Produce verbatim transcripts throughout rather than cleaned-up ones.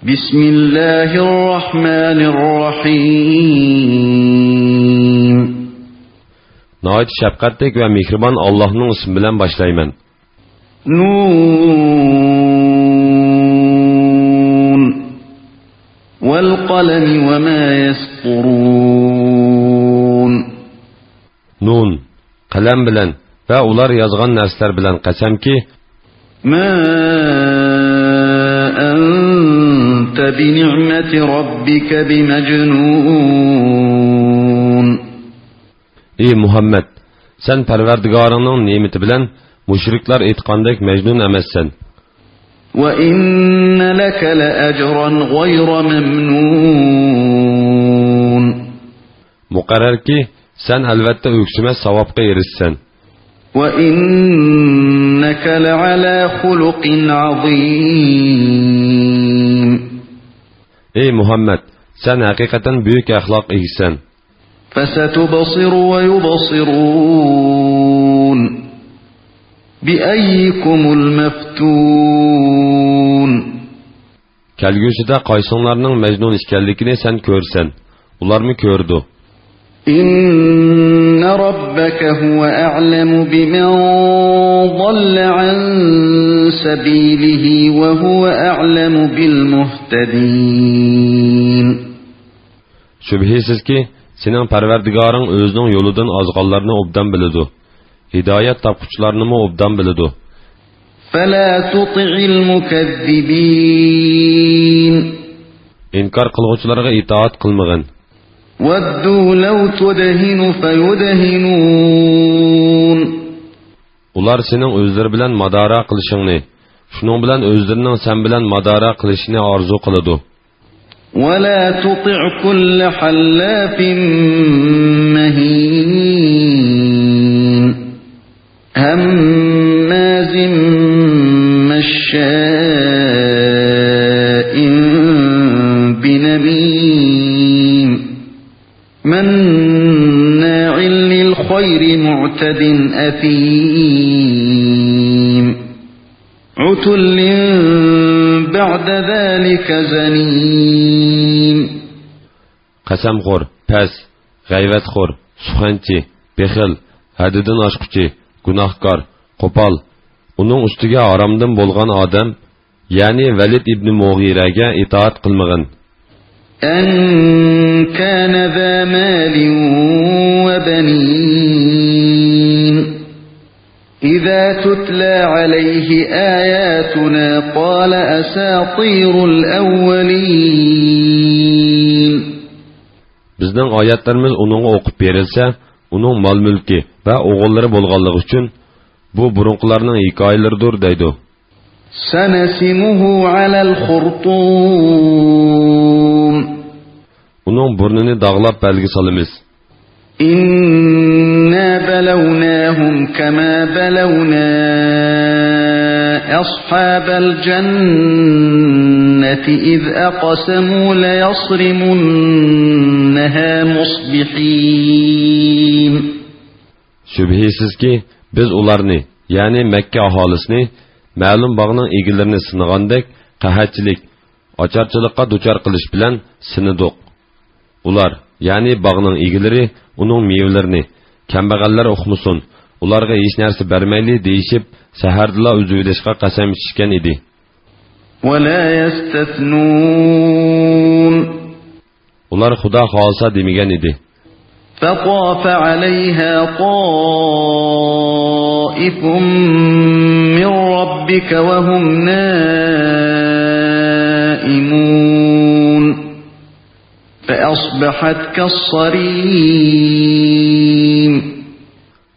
بسم الله الرحمن الرحيم. ناھايىتى شەپقەتلىك ۋە مېھرىبان ئاللاھنىڭ ئىسمى بىلەن باشلايمەن. نون. والقلم وما يسطرون. نون، قەلەم بىلەن ۋە ئۇلار يازغان نەرسىلەر بىلەن قەسەمكى، ما أنت بنعمة ربك بمجنون. ئى مۇھەممەد، سەن پەرۋەردىگارىڭنىڭ نېمىتى بىلەن مۇشرىكلار ئېيتقاندەك مەجنۇن ئەمەسسەن. وإن لك لأجرا غير ممنون. مۇقەررەركى، سەن ئەلۋەتتە ئۆكسۈمەس ساۋابقا ئېرىشىسەن. وإنك لعلى خلق عظيم. ئى مۇھەممەد، سەن ھەقىقەتەن بۈيۈك ئەخلاق ئىگىسەن. فستبصر ويبصرون بأيكم المفتون. كەلگۈسىدە قايسىڭلارنىڭ مەجنۇن ئىكەنلىكىنى سەن كۆرىسەن، ئۇلارمۇ كۆرىدۇ. إن ربك هو أعلم بمن ضل عن سبيله وهو أعلم بالمهتدين. شۈبھىسىزكى، سېنىڭ پەرۋەردىگارىڭ ئۆزىنىڭ يولىدىن ئازغانلارنى ئوبدان بىلىدۇ، ھىدايەت تاپقۇچىلارنىمۇ ئوبدان بىلىدۇ. فلا تطع المكذبين. ئىنكار قىلغۇچىلارغا ئىتائەت قىلمىغىن. ودوا لو تدهن فيدهنون. ئۇلار سېنىڭ ئۆزلىرى بىلەن مادارا قىلىشىڭنى، شۇنىڭ بىلەن ئۆزلىرىنىڭ سەن بىلەن مادارا قىلىشىنى ئارزۇ قىلىدۇ. ولا تطع كل حلاف مهين. هماز مشاء بنميم. مناع للخير معتد أثيم. عتل بعد ذلك زنيم. قەسەمخور، پەس، غەيۋەتخور، سۇخەنچى، بېخىل، ھەددىدىن ئاشقۇچى، گۇناھكار، قوپال، ئۇنىڭ ئۈستىگە ھارامدىن بولغان ئادەم، يەنى ۋەلىد ئىبنى مۇغىرەگە ئىتائەت قىلمىغىن. أن كان ذا مال وبنين. إذا تتلى عليه آياتنا قال أساطير الأولين. بىزنىڭ ئايەتلىرىمىز ئۇنىڭغا ئوقۇپ بېرىلسە، ئۇنىڭ مال-مۈلكى ۋە ئوغۇللىرى بولغانلىقى ئۈچۈن، بۇ بۇرۇنقىلارنىڭ ھېكايىلىرىدۇر دەيدۇ. سنسمه على الخرطوم. ئۇنىڭ بۇرنىنى داغلاپ بەلگە سالىمىز. إنا بلوناهم كما بلونا أصحاب الجنة إذ أقسموا ليصرمنها مصبحين. شۈبھىسىزكى، بىز ئۇلارنى، يەنى مەككە ئاھالىسىنى، مەلۇم باغنىڭ ئىگىلىرىنى سىنىغاندەك، قەھەتچىلىك، ئاچارچىلىققا دۇچار قىلىش بىلەن سىنىدۇق. ئۇلار، يەنى باغنىڭ ئىگىلىرى، ئۇنىڭ مېۋىلىرىنى، كەمبەغەللەر ئۇقمىسۇن، ئۇلارغا ھېچ نەرسە بەرمەيلى، دېيىشىپ، سەھەردىلا ئۈزۈۋېلىشقا قەسەم ئىچىشكەن ئىدى. ولا يستثنون. ئۇلار خۇدا خالىسا دېمىگەن ئىدى. فطاف عليها طائف من ربك وهم نائمون فأصبحت كالصريم.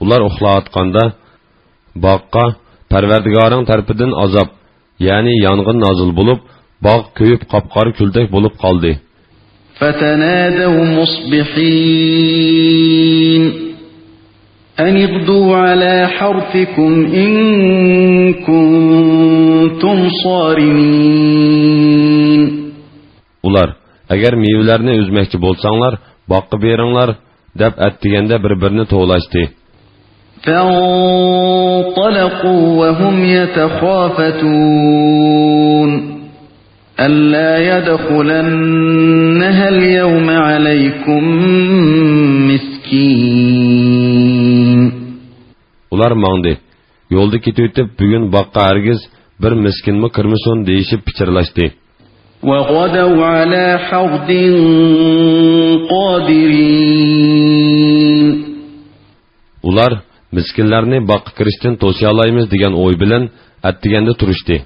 ئۇلار ئۇخلاۋاتقاندا باغقا پەرۋەردىگارىڭ تەرىپىدىن ئازاب، يەنى يانغىن نازىل بولۇپ، باغ كۆيۈپ قاپقارا كۈلدەك بولۇپ قالدى. فتنادوا مصبحين أن اغدوا على حرثكم إن كنتم صارمين. ئۇلار، ئەگەر مېۋىلەرنى ئۈزمەكچى بولساڭلار، باغقا بېرىڭلار، دەپ ئەتىگەندە بىر-بىرىنى توۋلاشتى. فانطلقوا وهم يتخافتون. ألا يدخلنها اليوم عليكم مسكين. ئۇلار ماڭدى. يولدا كېتىۋېتىپ، بۈگۈن باغقا ھەرگىز بىر مىسكىنمۇ كىرمىسۇن دېيىشىپ پىچىرلاشتى. وغدوا على حرد قادرين. ئۇلار مىسكىنلەرنى باغقا كىرىشتىن توسىيالايمىز دېگەن ئوي بىلەن ئەتىگەندە تۇرۇشتى.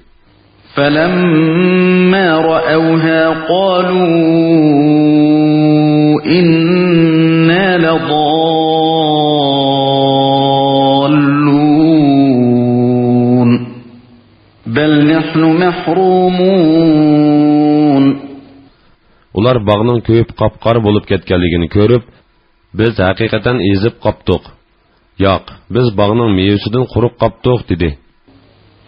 فلما رأوها قالوا إنا لضالون. بل نحن محرومون. ئۇلار باغنىڭ كۆيۈپ قاپقارا بولۇپ كەتكەنلىكىنى كۆرۈپ، بىز ھەقىقەتەن ئېزىپ قاپتۇق. ياق، بىز باغنىڭ مېۋىسىدىن قۇرۇق قاپتۇق، دېدى.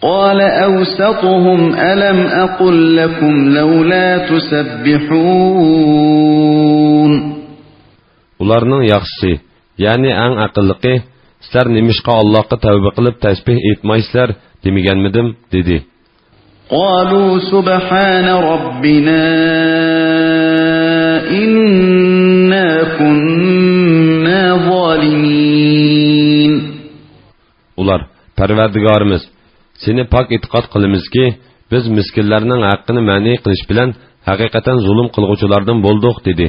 قال أوسطهم ألم أقل لكم لولا تسبحون. ئۇلارنىڭ ياخشىسى، يەنى ئەڭ ئەقىللىقى، سىلەر نېمىشقا ئاللاھقا تەۋبە قىلىپ تەسبىھ ئېيتمايسىلەر دېمىگەنمىدىم؟ دېدى. قالوا سبحان ربنا إنا كنا ظالمين. ئۇلار، پەرۋەردىگارىمىز، سېنى پاك ئېتىقاد قىلىمىزكى، بىز مىسكىنلەرنىڭ ھەققىنى مەنئى قىلىش بىلەن ھەقىقەتەن زۇلۇم قىلغۇچىلاردىن بولدۇق، دېدى.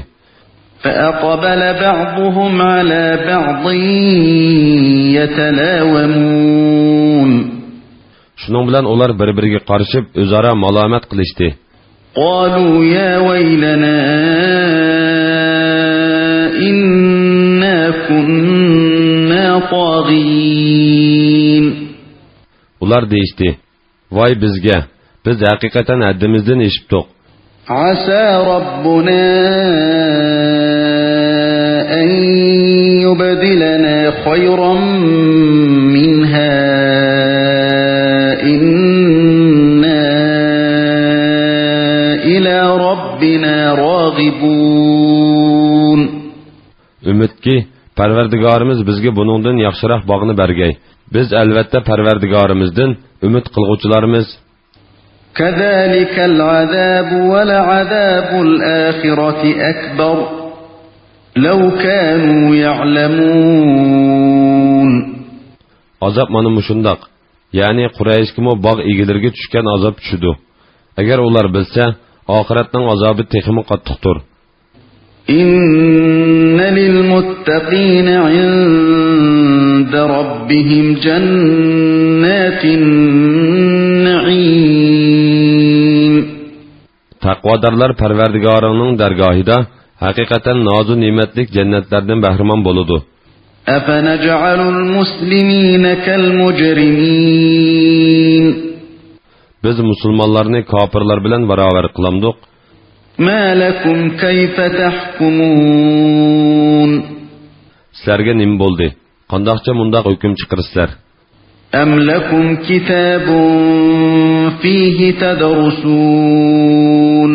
فأقبل بعضهم على بعض يتلاومون. شۇنىڭ بىلەن ئۇلار بىر-بىرىگە قارىشىپ، ئۆزئارا مالامەت قىلىشتى. قالوا يا ويلنا إنا كنا طاغين. ئۇلار دېيىشتى، ۋاي بىزگە! بىز ھەقىقەتەن ھەددىمىزدىن ئېشىپتۇق. عسى ربنا أن يبدلنا خيرا منها إنا إلى ربنا راغبون. ئۈمىدكى، پەرۋەردىگارىمىز بىزگە بۇنىڭدىن ياخشىراق باغنى بەرگەي. بىز ئەلۋەتتە پەرۋەردىگارىمىزدىن ئۈمىد قىلغۇچىلارمىز. كذلك العذاب ولعذاب الآخرة أكبر لو كانوا يعلمون. ئازاب مانا مۇشۇنداق. يەنى قۇرەيشكىمۇ باغ ئىگىلىرىگە چۈشكەن ئازاب چۈشىدۇ. ئەگەر ئۇلار بىلسە، ئاخىرەتنىڭ ئازابى تېخىمۇ قاتتىقتۇر. إن للمتقين عند ربهم جنات النعيم. تەقۋادارلار پەرۋەردىگارىنىڭ دەرگاھىدا ھەقىقەتەن نازۇ نېمەتلىك جەننەتلەردىن بەھرىمەن بولىدۇ. أفنجعل المسلمين كالمجرمين. بىز مۇسۇلمانلارنى كاپىرلار بىلەن باراۋەر قىلامدۇق؟ ما لكم كيف تحكمون. سىلەرگە نېمە بولدى؟ قانداقچە مۇنداق ھۆكۈم چىقىرىسىلەر؟ أم لكم كتاب فيه تدرسون.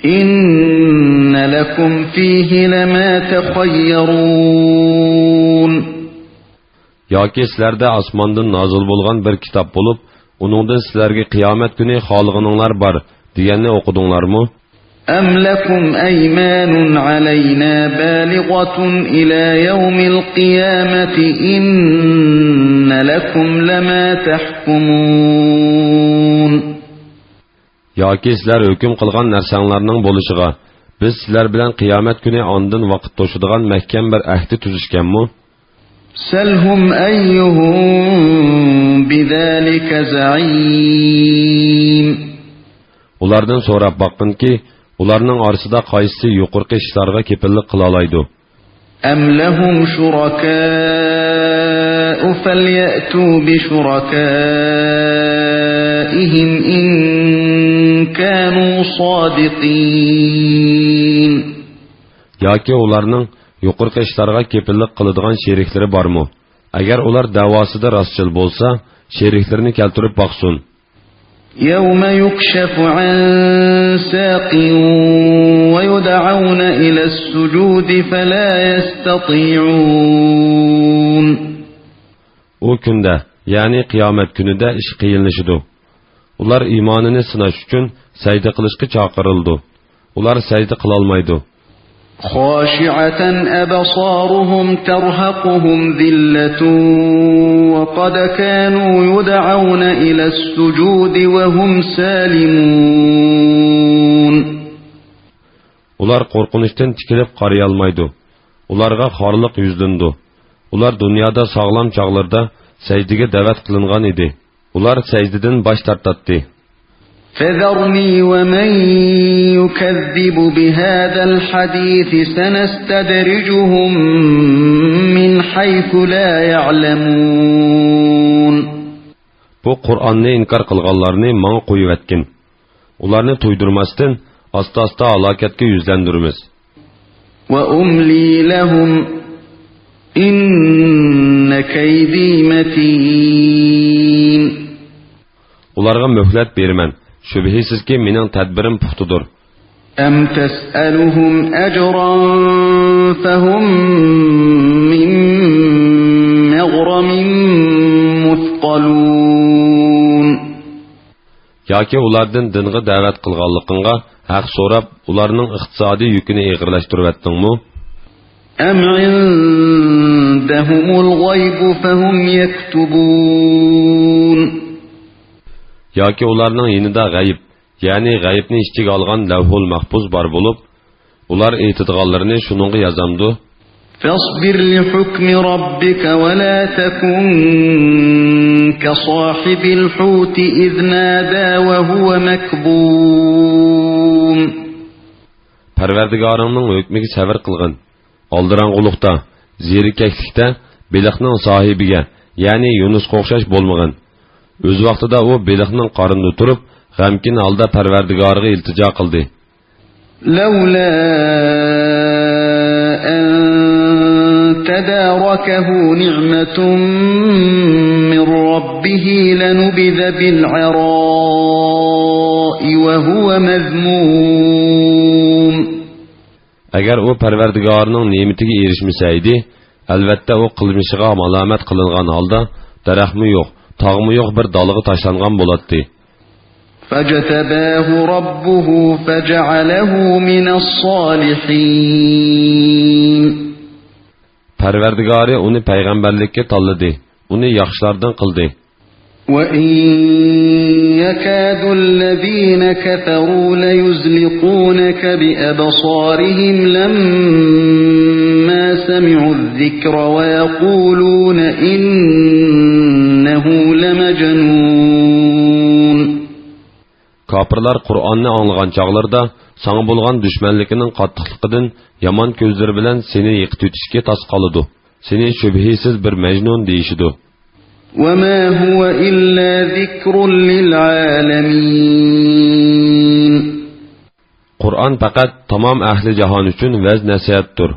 إن لكم فيه لما تخيرون. ياكى سىلەردە ئاسماندىن نازىل بولغان بىر كىتاب بولۇپ، ئۇنىڭدىن سىلەرگە قىيامەت كۈنى خالىغىنىڭلار بار دېگەننى ئوقۇدۇڭلارمۇ؟ أم لكم أيمان علينا بالغة إلى يوم القيامة إن لكم لما تحكمون. ياكى سىلەر ھۆكۈم قىلغان نەرسەڭلارنىڭ بولۇشىغا، بىز سىلەر بىلەن قىيامەت كۈنى ئاندىن ۋاقىت توشىدىغان مەھكەم بىر ئەھدى تۈزۈشكەنمۇ؟ سلهم أيهم بذلك زعيم. ئۇلاردىن سوراپ باققىنكى، ئۇلارنىڭ ئارىسىدا قايسىسى يۇقىرىقى ئىشلارغا كېپىللىك قىلالايدۇ؟ أم لهم شركاء فليأتوا بشركائهم إن كانوا صادقين. ياكى ئۇلارنىڭ يۇقىرىقى ئىشلارغا كېپىللىك قىلىدىغان شېرىكلىرى بارمۇ؟ ئەگەر ئۇلار دەۋاسىدا راستچىل بولسا، شېرىكلىرىنى كەلتۈرۈپ باقسۇن. يوم يكشف عن ساق ويدعون إلى السجود فلا يستطيعون. ئۇ كۈندە، يەنى قىيامەت كۈنىدە ئىش قىيىنلىشىدۇ. ئۇلار ئىمانىنى سىناش ئۈچۈن سەجدە قىلىشقا چاقىرىلىدۇ. ئۇلار سەجدە قىلالمايدۇ. خاشعة أبصارهم ترهقهم ذلة وقد كانوا يدعون إلى السجود وهم سالمون. ئۇلار قورقۇنچتىن تىكىلىپ قارىيالمايدۇ. ئۇلارغا خارلىق يۈزلىنىدۇ. ئۇلار دۇنيادا ساغلام چاغلىرىدا سەجدىگە دەۋەت قىلىنغان ئىدى. ئۇلار سەجدىدىن باش تارتاتتى. فذرني ومن يكذب بهذا الحديث سنستدرجهم من حيث لا يعلمون. بۇ قۇرئاننى ئىنكار قىلغانلارنى ماڭا قويۇۋەتكىن. ئۇلارنى تويدۇرماستىن، ئاستا-ئاستا ھالاكەتكە يۈزلەندۈرىمىز. وأملي لهم إن كيدي متين. ئۇلارغا مۆھلەت بېرىمەن. شۈبھىسىزكى، مېنىڭ تەدبىرىم پۇختىدۇر. أم تسألهم أجرا فهم من مغرم مثقلون. ياكى ئۇلاردىن دىنغا دەۋەت قىلغانلىقىڭغا ھەق سوراپ، ئۇلارنىڭ ئىقتىسادىي يۈكىنى ئېغىرلاشتۇرۇۋەتتىڭمۇ؟ أم عندهم الغيب فهم يكتبون. ياكى ئۇلارنىڭ يېنىدا غەيىب، يەنى غەيىبنى ئىچىگە ئالغان لەۋھۇل مەھپۇز بار بولۇپ، ئۇلار ئېيتىدىغانلىرىنى شۇنىڭغا يازامدۇ؟ فاصبر لحكم ربك ولا تكن كصاحب الحوت إذ نادى وهو مكظوم. پەرۋەردىگارىڭنىڭ ھۆكمىگە سەۋر قىلغىن. ئالدىراڭغۇلۇقتا، زېرىكەشلىكتە بېلىقنىڭ ساھىبىگە، يەنى يۇنۇسقا ئوخشاش بولمىغىن. ئۆز ۋاقتىدا ئۇ بېلىقنىڭ قارنىدا تۇرۇپ، غەمكىن ھالدا پەرۋەردىگارىغا ئىلتىجا قىلدى. لولا أن تداركه نعمة من ربه لنبذ بالعراء وهو مذموم. ئەگەر ئۇ پەرۋەردىگارىنىڭ نېمىتىگە ئېرىشمىسە ئىدى، ئەلۋەتتە ئۇ قىلمىشىغا مالامەت قىلىنغان ھالدا دەرەخمۇ يوق، تاغمۇ يوق بىر دالغا تاشلانغان بولاتتى. فاجتباه ربه فجعله من الصالحين. پەرۋەردىگارى ئۇنى پەيغەمبەرلىككە تاللىدى، ئۇنى ياخشىلاردىن قىلدى. وإن يكاد الذين كفروا ليزلقونك بأبصارهم لما سمعوا الذكر ويقولون إنه لمجنون. كاپىرلار قۇرئاننى ئاڭلىغان چاغلىرىدا ساڭا بولغان دۈشمەنلىكىنىڭ قاتتىقلىقىدىن يامان كۆزلىرى بىلەن سېنى يىقىتىۋېتىشكە تاس قالىدۇ. سېنى شۈبھىسىز بىر مەجنۇن دېيىشىدۇ. وما هو إلا ذكر للعالمين. قۇرئان پەقەت تامام ئەھلى جاھان ئۈچۈن ۋەز-نەسىھەتتۇر.